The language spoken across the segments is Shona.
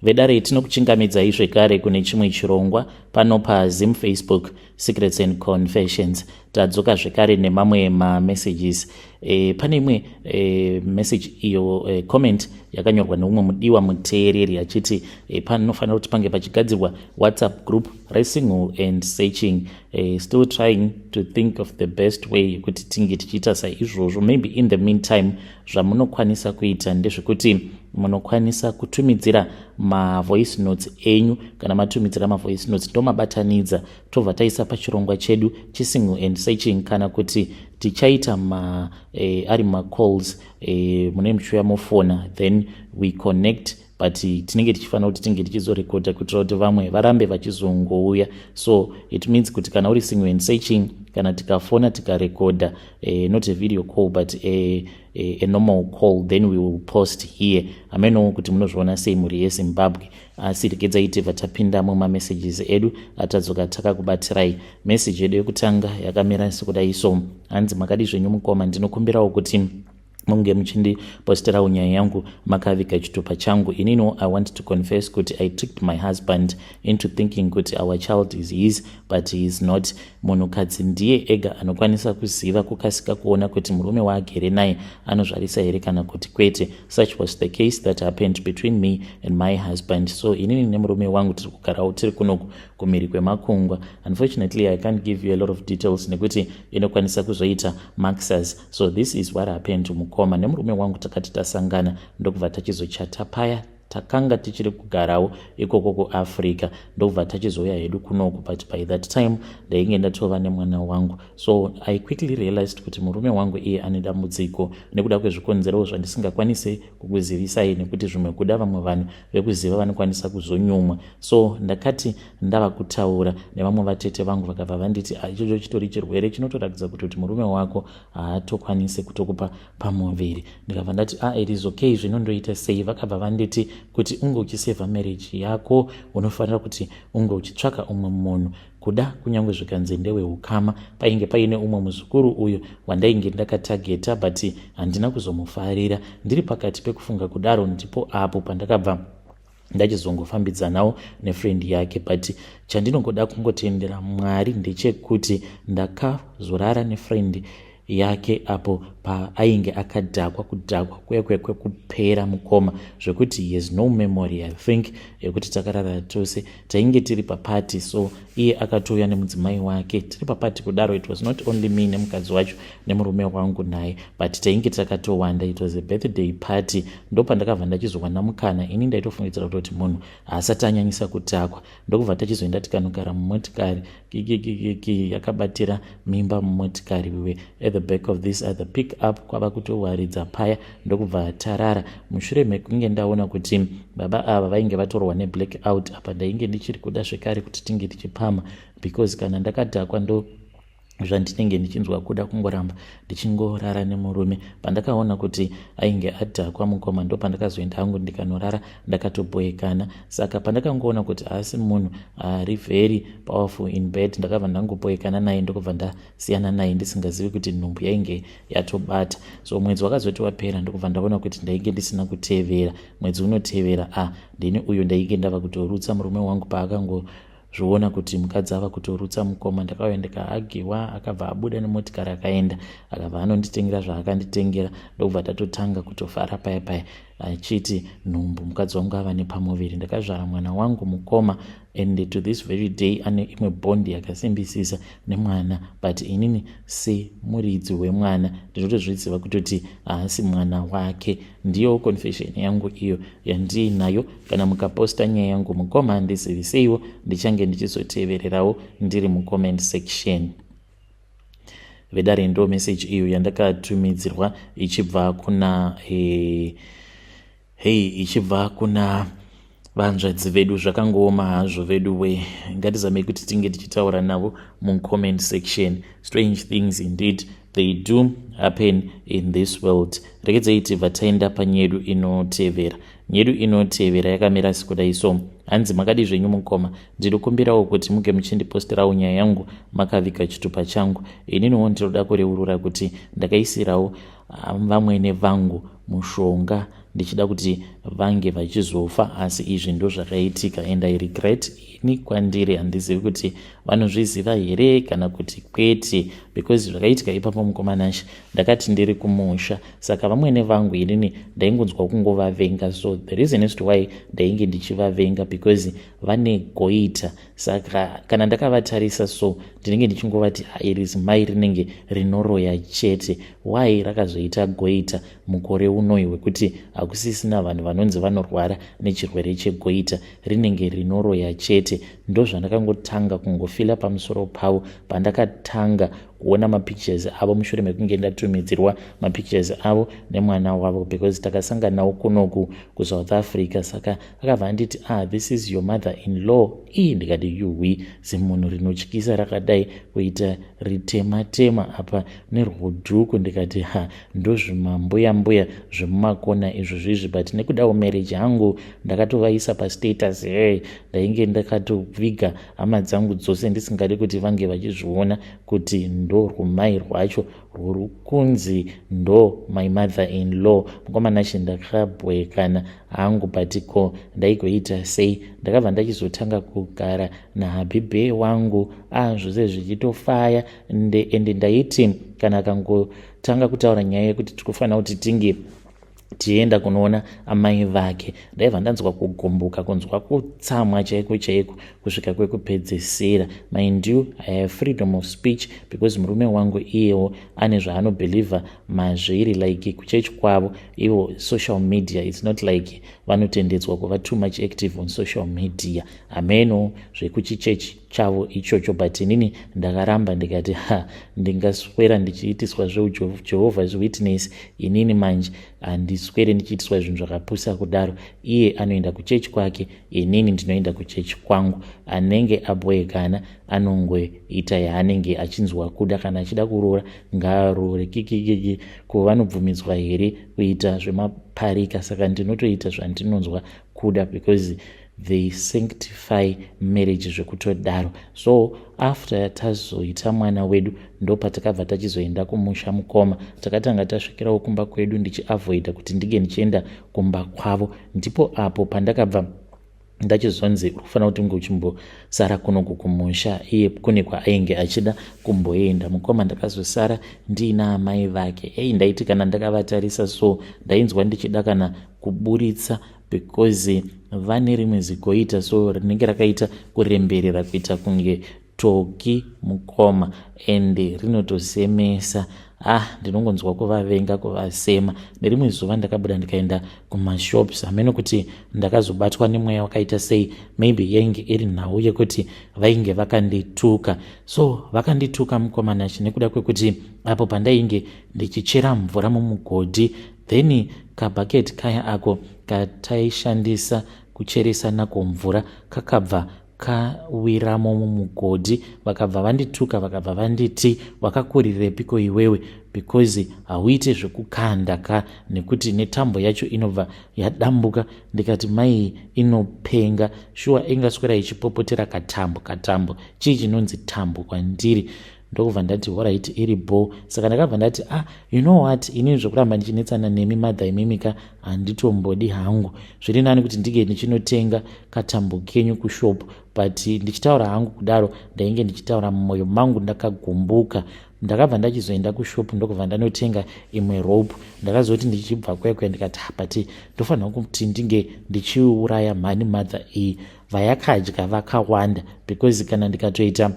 Vedare, tinokuchingamidzai zvekare kune chimwe chirongwa pano paZim Facebook Secrets and Confessions. Tadzoka zvekare nemamwe mamessages. Pane imwe message iyo, comment yakanyorwa neumwe mudiwa muteereri achiti panofanira kuti pange pachigadzirwa WhatsApp group resingle and searching. Still trying to think of the best way yekuti tinge tichiita saizvozvo. Maybe in the meantime, zvamunokwanisa kuita ndezvekuti munokwanisa kutumidzira mavoice notes enyu. Kana matumidzira mavoice notes, ndomabatanidza, tobva taisa pachirongwa chedu chisingle and searching, kana kuti tichaita ari macalls, mune muchiuya mofona, then we connect, but tinenge tichifanira kuti tinge tichizorekodha kuitira kuti vamwe varambe vachizongouya. So it means kuti kana uri single and searching, kana tikafona tikarekodha, not a video call but a normal call, then we will post here. Hamenowo kuti munozviona sei, mhuri yeZimbabwe, asi regedzai tibva tapinda mumamessages edu atadzoka takakubatirai. Message yedu yekutanga yakamira sekudai so. Hanzi, "Makadi zvenyu mukoma? Ndinokumbirawo kuti munge muchindiposterawo nyaya yangu makaviga chitupa changu. Inino I want to confess kuti I tricked my husband into thinking kuti our child is his, but he is not. Munhukadzi ndiye ega anokwanisa kuziva kukasika kuona kuti murume waagere naye anozvarisa here kana kuti kwete. Such was the case that happened between me and my husband. So inini nemurume wangu tiri kugarawo tiri kunoku kumhiri kwemakungwa. Unfortunately, I can't give you a lot of details nekuti inokwanisa kuzoita maxas. So this is what happened. Mukoma, nemurume wangu takati tasangana, ndokubva tachizochata paya. Takanga tichiri kugarawo ikoko kuAfrica, ndokubva tachizouya hedu kunoku, but by that time ndainge ndatova nemwana wangu. So I quickly realized kuti murume wangu iye ane dambudziko nekuda kwezvikonzero zvandisingakwanisi kukuzivisai, nekuti zvimwe kuda vamwe vanhu vekuziva vanokwanisa kuzonyumwa. So ndakati ndava kutaura nevamwe vatete vangu, vakabva vanditi, ah, ichocho chitori chirwere chinotoratidza kuti murume wako haatokwanisi kutokupa pamuviri. Ndikabva ndati, ah, it is okay, zvinondoita sei? Vakabva vanditi kuti unge uchisevha marriage yako, unofanira kuti unge uchitsvaka umwe munhu, kuda kunyange zvikanzi ndeweukama. Painge paine umwe muzukuru uyo wandainge ndakatageta, but handina kuzomufarira. Ndiri pakati pekufunga kudaro, ndipo apo pandakabva ndachizongofambidzanawo nefriend yake. But chandinongoda kungotendera Mwari ndechekuti ndakazorara nefriend yake apo paainge akadhakwa, kudhakwa kuya kuya kwekupera, mukoma, zvekuti he has no memory, I think, yekuti takarara tose. Tainge tiri papati, so iye akatouya nemudzimai wake. Tiri papati kudaro, it was not only me nemukadzi wacho nemurume wangu naye, but tainge takatowanda. It was a birthday party. Ndopandakabva ndachizowana mukana. Ini ndaitofungidzira kutoti munhu haasati anyanyisa kutakwa. Ndokubva tachizoenda tikanogara mumotikari, kikikikiki, yakabatira mimba mumotikari. We were at the back of this other pick up, kwava kutowaridza paya, ndokubva tarara. Mushure mekunge ndaona kuti baba ava vainge vatorwa neblack out, apa ndainge ndichiri kuda zvekare kuti tinge tichipama, because kana ndakadhakwa ndo zvandinenge ndichinzwa kuda kungoramba ndichingorara nemurume. Pandakaona kuti ainge adhakwa, mukoma, ndo pandakazoenda hangu ndikanorara ndakatoboekana. Saka pandakangoona kuti haasi munhu ari very powerful in bed, ndakabva ndangoboekana naye, ndokubva ndasiyana naye ndisingazivi kuti nhumbu yainge yatobata. So mwedzi wakazoti wapera, ndokubva ndaona kuti ndainge ndisina kutevera. Mwedzi unotevera, a, ndini uyo ndainge ndava kutorutsa. Murume wangu paakango zviona kuti mukadzi ava kutorutsa, mukoma, ndakauya ndikahagiwa. Akabva abuda nemotikari, akaenda, akabva anonditengera zvaakanditengera, ndokubva tatotanga kutofara paya paya, achiti nhumbu, mukadzi wangu ava nepamuviri. Ndakazvara mwana wangu, mukoma, and to this very day ane imwe bond yakasimbisisa nemwana, but inini semuridzi wemwana ndinotozviziva kutoti haasi mwana wake. Ndiyo confession yangu iyo yandiinayo. Kana mukaposta nyaya yangu, mukoma, handiziviseiwo, ndichange ndichizotevererawo ndiri mucomment section." Vedare, ndo message iyo yandakatumidzirwa ichibva kuna hei, ichibva kuna vanzvadzi vedu. Zvakangooma hazvo vedu we. Ngatizamei kuti tinge tichitaura navo mucomment section. Strange things indeed, they do happen in this world. Regedzai tibva taenda panyedu inotevera. Nyedu inotevera yakamira sekudai so. Hanzi, "Makadi zvenyu mukoma? Ndinokumbirawo kuti muge muchindiposterawo nyaya yangu makaviga chitupa changu. Ininiwo ndinoda kureurura kuti ndakaisirawo vamwene vangu mushonga. Ndichida kuti vange vachizofa, asi izvi ndo zvakaitika and I regret. Ini kwandiri handizivi kuti vanozviziva here kana kuti kwete, because zvakaitika ipapo, mukoma Nashe, ndakati ndiri kumusha, saka vamwene vangu inini ndaingonzwa kungovavenga. So the reason is to why ndainge ndichivavenga, because vane goita. Saka kana ndakavatarisa so, ndinenge ndichingovati iri zimai rinenge rinoroya chete. Why rakazoita goita mukore unoyi wekuti hakusisina vanhu vanonzi vanorwara nechirwere chegoita? Rinenge rinoroya chete. Ndozvandakangotanga kungofeela pamusoro pavo pandakatanga kuona mapictures avo, mushure mekunge ndatumidzirwa mapictures avo nemwana wavo, because takasanganawo kunoku kuSouth Africa. Saka akabva anditi, "Ah, this is your mother in law." Ii, ndikati, "Yuhwi, zimunhu rinotyisa rakadai kuita ritema tema apa nerwudhuku." Ndikati, "Ha, ndozvimambuya mbuya zvemumakona izvo zvizvi." But nekudawo marriage yangu, ndakatovaisa pastatus. Hey, ndainge ndakatoviga hama dzangu dzose, ndisingadi kuti vange vachizviona kuti ndo rwumai rwacho rwuri kunzi ndo my mother in law. Mukoma Nashe, ndakabwekana hangu, but ko ndaigoita sei? Ndakabva ndachizotanga kugara nahubby wangu. A, zvose zvichitofaya, ende ndaiti kana akangotanga kutaura nyaya yekuti tikufanira kuti tinge tienda kunoona amai vake, ndaibva ndanzwa kugumbuka, kunzwa kutsamwa chaiko chaiko kusvika kwekupedzisira. Mind you, I have freedom of speech, because murume wangu iyewo ane zvaanobelieva mazviri, like kuchechi kwavo ivo social media, it's not like vanotendedzwa kuva too much active on social media. Hameno zvekuchichechi chavo ichocho, but inini ndakaramba. Ndikati, "Ha, ndingaswera ndichiitiswa zveuJehovah's Witness inini manje? Handiswere ndichiitiswa zvinhu zvakapusa kudaro." Iye anoenda kuchechi kwake, inini ndinoenda kuchechi kwangu. Anenge aboekana anongoita yaanenge achinzwa kuda. Kana achida kuroora, ngaaroore. Kikikiki, ko vanobvumidzwa here kuita zvemaparika? Saka ndinotoita zvandinonzwa kuda, because they sanctify marriage zvekutodaro. So after tazoita mwana wedu, ndopatakabva tachizoenda kumusha. Mukoma, takatanga tasvikirawo kumba kwedu, ndichiavoida kuti ndinge ndichienda kumba kwavo. Ndipo apo pandakabva ndachizonzi uri kufanira kuti unge uchimbosara kunoku kumusha, iye kune kwaainge achida kumboenda. Mukoma, ndakazosara ndiina amai vake. Ei, ndaiti kana ndakavatarisa so, ndainzwa ndichida kana kuburitsa, because vane rimwe zigoita so rinenge rakaita kuremberera kuita kunge toki, mukoma, ende rinotosemesa. Ah, ndinongonzwa kuvavenga, kuvasema. Nerimwe zuva ndakabuda ndikaenda kumashops. Hameno kuti ndakazobatwa nemweya wakaita sei. Maybe yainge iri nhau yekuti vainge vakandituka. So vakandituka, mukoma Nashe, nekuda kwekuti apo pandainge ndichichera mvura mumugodhi, then kabhaketi kaya ako kataishandisa kucheresa nako mvura kakabva kawiramo mumugodhi. Vakabva vandituka, vakabva vanditi, "Wakakurirepiko iwewe? Because hauite zvekukanda ka, nekuti netambo yacho inobva yadambuka." Ndikati, "Mai inopenga shuwa, ingaswera ichipopotera katambo. Katambo chii chinonzi tambo kwandiri?" Ndokubva ndati, "Alright, iri bo." Saka ndakabva ndati, "Ah, you know what, inini zvokuramba ndichinetsana nemi mother imimika handitombodi hangu. Zviri nani kuti ndinge ndichinotenga katambo kenyu kushop." But ndichitaura hangu kudaro, ndainge ndichitaura mumwoyo mangu ndakagumbuka. Ndakabva ndachizoenda kushop, ndokubva ndanotenga imwe rope. Ndakazoti ndichibva kwekwe, ndikati, ah, but ndofanira kuti ndinge ndichiuraya mhani mother iyi. Vayakadya vakawanda, because kana ndikatoita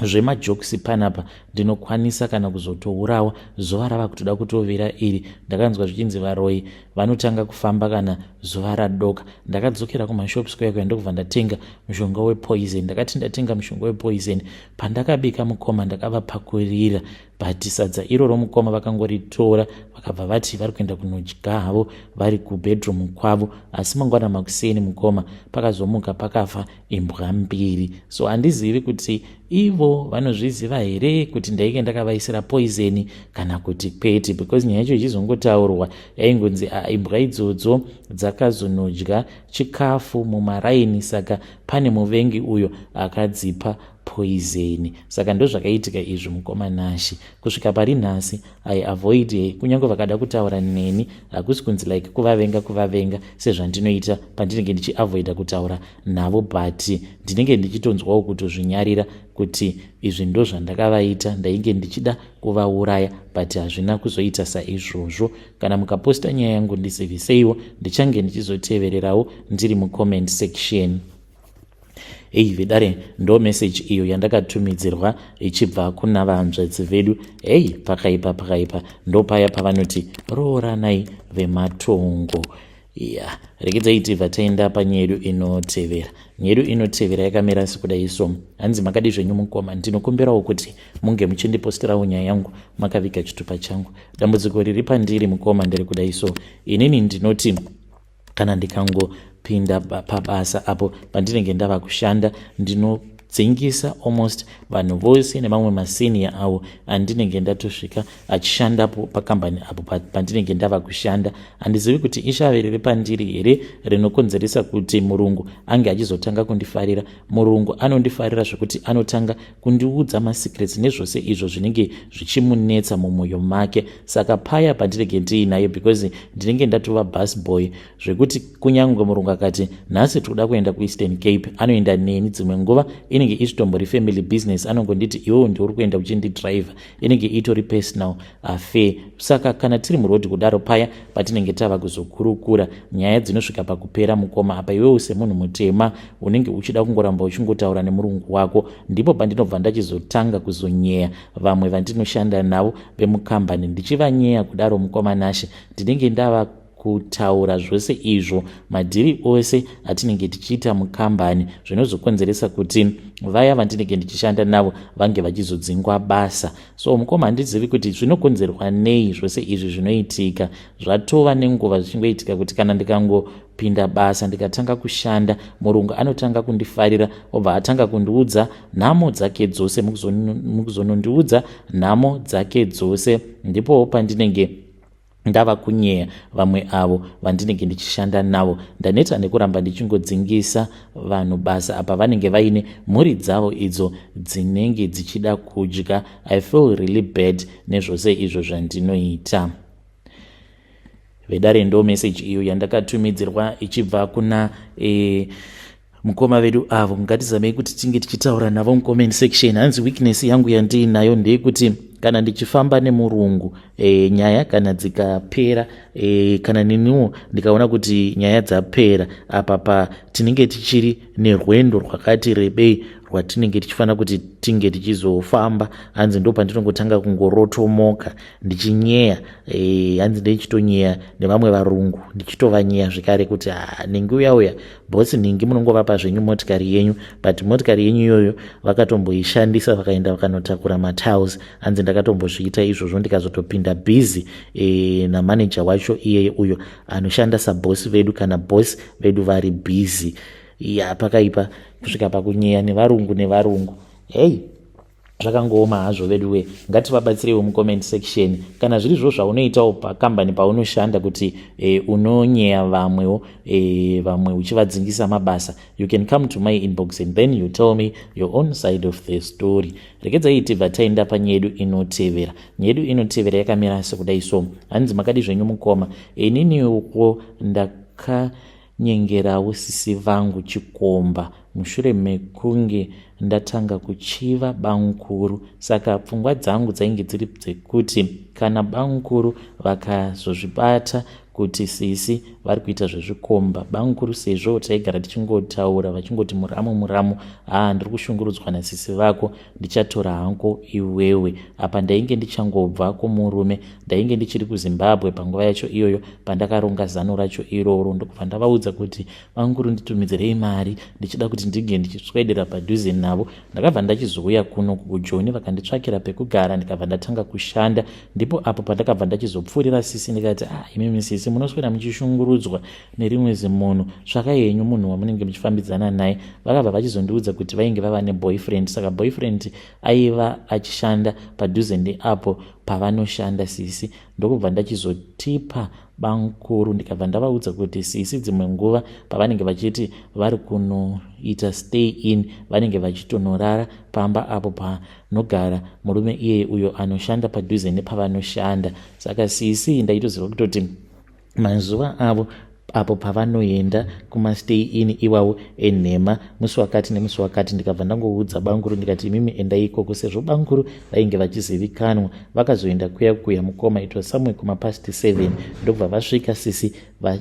zvemajokes panapa, ndinokwanisa kana kuzotourawa zuva rava kutoda kutovira iri. Ndakanzwa zvichinzi varoi vanotanga kufamba kana zuva radoka. Ndakadzokera kumashops kwekwe, ndokubva ndatenga mushonga wepoison. Ndakati ndatenga mushonga wepoison, pandakabika, mukoma, ndakavapakurira, but sadza iroro, mukoma, vakangoritora, vakabva vati vari kuenda kunodya havo vari kubedroom kwavo. Asi mangwana makuseni, mukoma, pakazomuka pakafa imbwa mbiri. So handizivi kuti ivo vanozviziva here kuti ndainge ndakavaisira poison kana kuti kwete, because nyaya yacho ichizongotaurwa yaingonzi imbwa idzodzo dzakazonodya chikafu mumaraini, saka pane muvengi uyo akadzipa poison. Saka ndozvakaitika izvi, mukoma Nashi. Kusvika pari nhasi I avoid, kunyange vakada kutaura neni, hakusi kunzi like kuvavenga kuvavenga sezvandinoita pandinenge ndichiavoida kutaura navo, but ndinenge ndichitonzwawo kutozvinyarira kuti izvi ndo zvandakavaita. Ndainge ndichida kuvauraya, but hazvina kuzoita saizvozvo. Kana mukaposta nyaya yangu, ndiziviseiwo, ndichange ndichizotevererawo ndiri mucomment section. Ei vedare, ndo meseji iyo yandakatumidzirwa ichibva kuna vanzvadzi vedu. Ei, pakaipa, pakaipa. Ndo paya pavanoti rooranai vematongo. Ya, regedzai tibva taenda panyaya yedu inotevera. Nyaya yedu inotevera yakamira sekudai so. Hanzi, "Makadi zvenyu mukoma? Ndinokumbirawo kuti munge muchindipostirawo nyaya yangu makaviga chitupa changu. Dambudziko riri pandiri, mukoma, ndiri kudai so. Inini ndinoti kana ndikangopinda pabasa apo pandinenge ndava kushanda, ndinodzingisa almost vanhu vose nemamwe masenior avo andinenge ndatosvika achishandapo pakambani apo pandinenge ndava kushanda. Handizivi kuti ishave riri pandiri here rinokonzeresa kuti murungu ange achizotanga kundifarira. Murungu anondifarira zvekuti anotanga kundiudza masecrets nezvose izvo zvinenge zvichimunetsa mumwoyo make. Saka paya pandinenge ndiinaye, because ndinenge ndatova bus boy, zvekuti kunyange murungu akati nhasi tikuda kuenda kuEastern Cape, anoenda neni. Dzimwe nguva inenge ichitombori family business, anongonditi iwewo ndiuri kuenda uchindidriver, inenge itori personal affair. Saka kana tiri murodhi kudaro, paya patinenge tava kuzokurukura nyaya dzinosvika pakupera, mukoma, apa iwewo semunhu mutema unenge uchida kungoramba uchingotaura nemurungu wako. Ndipo pandinobva ndachizotanga kuzonyeya vamwe vandinoshanda navo vemukambani. Ndichivanyeya kudaro, mukoma Nashe, ndinenge ndava kutaura zvose izvo, madhiri ose atinenge tichiita mukambani, zvinozokonzeresa kuti vaya vandinenge ndichishanda navo vange vachizodzingwa basa. So mukoma, handizivi kuti zvinokonzerwa nei zvose izvi zvinoitika. Zvatova nenguva zvichingoitika kuti kana ndikangopinda basa, ndikatanga kushanda, murungu anotanga kundifarira, obva atanga kundiudza nhamo dzake dzose. Mukuzonondiudza nhamo dzake dzose, ndipowo pandinenge ndava kunyeya vamwe avo vandinenge ndichishanda navo. Ndaneta nekuramba ndichingodzingisa vanhu basa, apa vanenge vaine mhuri dzavo idzo dzinenge dzichida kudya. I feel really bad nezvose izvo zvandinoita." Vedare, ndo meseji iyo yandakatumidzirwa ichibva kuna mukoma vedu avo. Ngatizamei kuti tinge tichitaura navo mucomment section. Hanzi, "Weakness yangu yandiinayo ndeyekuti kana ndichifamba nemurungu, nyaya kana dzikapera, kana neniwo ndikaona kuti nyaya dzapera, apa pa tinenge tichiri nerwendo rwakati rebei rwatinenge tichifanira kuti tinge tichizofamba, hanzi ndo pandinongotanga kungorotomoka ndichinyeya. Hanzi ndichitonyeya nevamwe varungu, ndichitovanyeya zvekare kuti ah, ningi uya uya, boss ningi, munongovapa zvenyu motikari yenyu, but motikari yenyu iyoyo vakatomboishandisa, vakaenda vakanotakura matiles. Hanzi ndakatombozviita izvozvo, ndikazotopinda busy namaneja wacho iyeye uyo anoshanda sabosi vedu kana bosi vedu vari busy. Ya, pakaipa, kusvika pakunyeya nevarungu nevarungu. Hei, zvakangooma hazvo veduwe. Ngativabatsireiwo mucomment section kana zviri zvo zvaunoitawo pakambani paunoshanda, kuti unonyeya vamwewo, vamwe uchivadzingisa mabasa. You can come to my inbox and then you tell me your own side of the story. Regedzai tibva taenda panyaya yedu inotevera. Nyaya yedu inotevera yakamira sekudai so. Hanzi, "Makadi zvenyu mukoma? Ininiwo ndakanyengerawo sisi vangu chikomba mushure mekunge ndatanga kuchiva bamukuru. Saka pfungwa dzangu dzainge dziri dzekuti kana bamukuru vakazozvibata kuti sisi vari kuita zvezvikomba, bamukuru, sezvo taigara tichingotaura vachingoti muramu, muramu, haa, ndiri kushungurudzwa nasisi vako, ndichatora hangu iwewe. Apa ndainge ndichangobva kumurume, ndainge ndichiri kuZimbabwe panguva yacho iyoyo pandakaronga zano racho iroro. Ndokubva ndavaudza kuti bamukuru, nditumidzirei mari, ndichida kuti ndinge ndichiswedera padhuze navo. Ndakabva ndachizouya kuno kuJoni, vakanditsvakira pekugara, ndikabva ndatanga kushanda. Ndipo apo pandakabva ndachizopfuurira sisi, ndikati ah, imimi sisi munoswera muchishungurudzwa. kushungurudzwa nerimwe zimunhu. Tsvakai henyu munhu wamunenge muchifambidzana naye. Vakabva vachizondiudza kuti vainge vava neboyfriend, saka boyfriend aiva achishanda padhuze neapo pavanoshanda sisi. Ndokubva ndachizotipa bamkuru, ndikabva ndavaudza kuti sisi dzimwe nguva pavanenge vachiti vari kunoita stay in, vanenge vachitonorara pamba apo panogara murume iyeye uyo anoshanda padhuze nepavanoshanda. Saka sisi ndaitoziva kutoti mazuva avo apo pavanoenda kumastay in iwawo enhema, musi wakati nemusi wakati. Ndikabva ndangoudza banguru, ndikati, "Imimi endai ikoko," sezvo banguru vainge vachizivikanwa. Vakazoenda kuya kuya, mukoma, it was somewhere kumapast 7. Ndokubva vasvika, sisi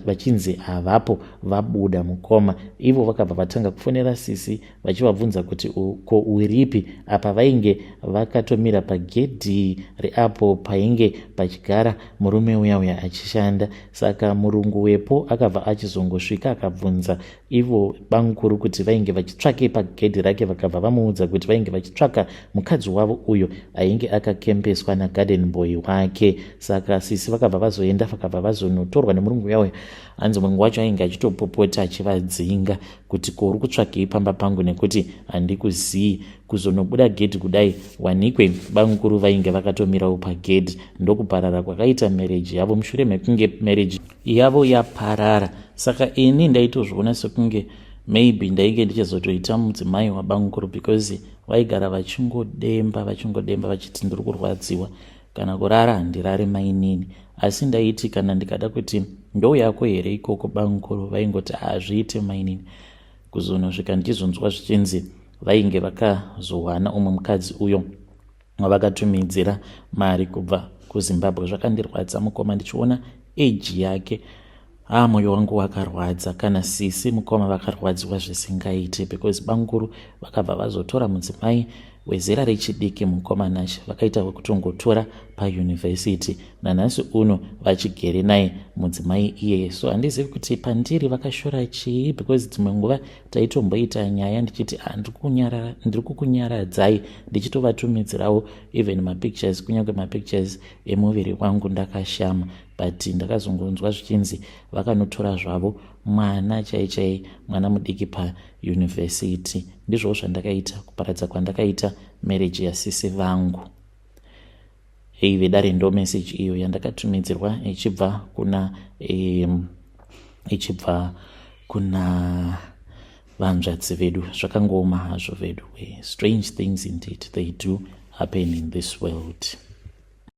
vachinzi havapo, vabuda, mukoma. Ivo vakabva vatanga kufonera sisi vachivabvunza kuti, "Ko uripi?" Apa vainge vakatomira pagedhi reapo painge pachigara murume uya uya achishanda. Saka murungu wepo akabva achizongosvika, akabvunza ivo bamukuru kuti vainge vachitsvakei pagedhi rake. Vakabva vamuudza kuti vainge vachitsvaka mukadzi wavo uyo ainge akakempeswa nagarden boy wake. Saka sisi vakabva vazoenda, vakabva vazonotorwa nemurungu uya uya. Hanzi murungu wacho ainge achitopopota achivadzinga kuti, "Ko uri kutsvakei pamba pangu nekuti handikuzii?" Kuzonobuda gedhi kudai, wanikwe bamukuru vainge vakatomirawo pagedhi. Ndokuparara kwakaita marriage yavo mushure mekunge marriage yavo yaparara. Saka ini ndaitozviona sekunge maybe ndainge ndichizotoita mudzimai wabamukuru, because vaigara vachingodemba, vachingodemba, vachiti, "Ndiri kurwadziwa, kana kurara handirari, mainini." Asi ndaiti kana ndikada kuti ndouyako here ikoko, bamukuru vaingoti, "Hazviite, mainini." Kuzonosvika ndichizonzwa zvichinzi vainge vakazowana umwe mukadzi uyo wavakatumidzira mari kubva kuZimbabwe. Zvakandirwadza, mukoma, ndichiona age yake. Ah, mwoyo wangu wakarwadza. Kana sisi, mukoma, vakarwadziwa zvisingaiti, because banguru vakabva vazotora mudzimai wezera rechidiki, mukoma Nashe. Vakaita wekutongotora payunivhesiti, nanhasi uno vachigere naye mudzimai iyeye. So handizivi kuti pandiri vakashora chii, because dzimwe nguva taitomboita nyaya ndichiti, ah, "Ndiri kukunyaradzai," ndichitovatumidzirawo even mapictures, kunyange mapictures emuviri wangu ndakashama. But ndakazongonzwa zvichinzi vakanotora zvavo mwana chai chai, mwana mudiki payunivhesiti. Ndizvowo zvandakaita, kuparadza kwandakaita marriage yasisi vangu. Hei vedare, ndo message iyo yandakatumidzirwa ichibva kuna vanzvadzi vedu. Zvakangooma hazvo vedu. Strange things indeed, they do happen in this world.